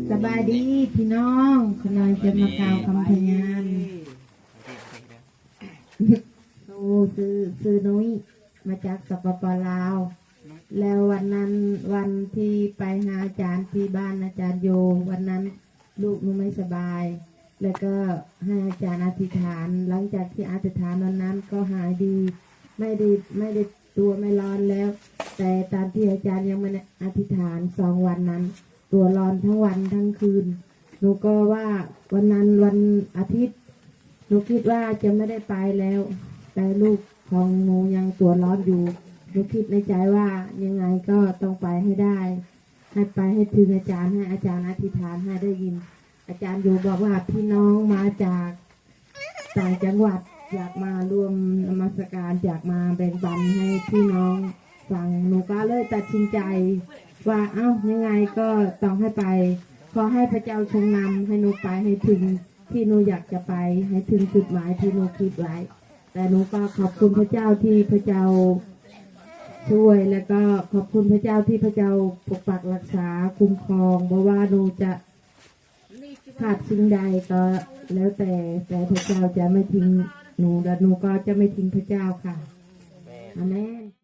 ສະບາຍດີພີ່ນ້ອງ ຂ້ານ້ອຍຈະມາກ່າວຄຳພະຍານ. ໂຕຊື່ ຊື່ນຸ້ຍ ມາຈາກ ສປປ ລາວ. ແລ້ວວັນນັ້ນ ວັນທີ່ໄປຫາອາຈານທີ່ບ້ານອາຈານໂຢ ວັນນັ້ນລູກໜູໄມ່ສະບາຍ ແລ້ວກໍໃຫ້ອາຈານອະທິຖານ. ຫຼັງຈາກທີ່ອະທິຖານວັນນັ້ນກໍຫາຍດີ ໄມ່ໄດ້ ໄມ່ໄດ້ຕົວໄມ່ຮ້ອນແລ້ວ. ແຕ່ຕອນທີ່ອາຈານຍັງບໍ່ໄດ້ອະທິຖານສອງວັນນັ້ນ ຕົວຮ້ອນທັງວັນທັງຄືນ. ໜູກໍວ່າວັນນັ້ນວັນອາທິດ ໜູຄິດວ່າຈະໄມ່ໄດ້ໄປແລ້ວ ແຕ່ລູກຂອງໜູຍັງຕົວຮ້ອນຢູ່. ໜູຄິດໃນໃຈວ່າຍັງໄງກໍຕ້ອງໄປໃຫ້ໄດ້ ໃຫ້ໄປໃຫ້ເຖິງອາຈານ ໃຫ້ອາຈານອະທິຖານໃຫ້ໄດ້ຍິນ. ອາຈານໂຢບອກວ່າ ພີ່ນ້ອງມາຈາກຕ່າງຈັງຫວັດ ຢາກມາຮ່ວມນະມັດສະການ ຢາກມາແບ່ງປັນໃຫ້ພີ່ນ້ອງຟັງ. ໜູກໍເລີຍຕັດສິນໃຈວ່າ ເອົ້າ ຍັງໄງກໍຕ້ອງໃຫ້ໄປ ຂໍໃຫ້ພະເຈົ້າຊົງນຳໃຫ້ໜູໄປໃຫ້ເຖິງທີ່ໜູຢາກຈະໄປ ໃຫ້ເຖິງຈຸດໝາຍທີ່ໜູຄິດໄວ້. ແຕ່ໜູກໍຂອບຄຸນພະເຈົ້າທີ່ພະເຈົ້າຊ່ວຍ ແລະກໍຂອບຄຸນພະເຈົ້າທີ່ພະເຈົ້າປົກປັກລັກສາຄຸ້ມຄອງ. ບໍ່ວ່າໜູຈະຂາດສິ່ງໃດກໍແລ້ວແຕ່ ແຕ່ພະເຈົ້າຈະໄມ່ຖິ້ມໜູ ແລະໜູກໍຈະໄມ່ຖິ້ມພະເຈົ້າຄ່ະ. ອາເມນ.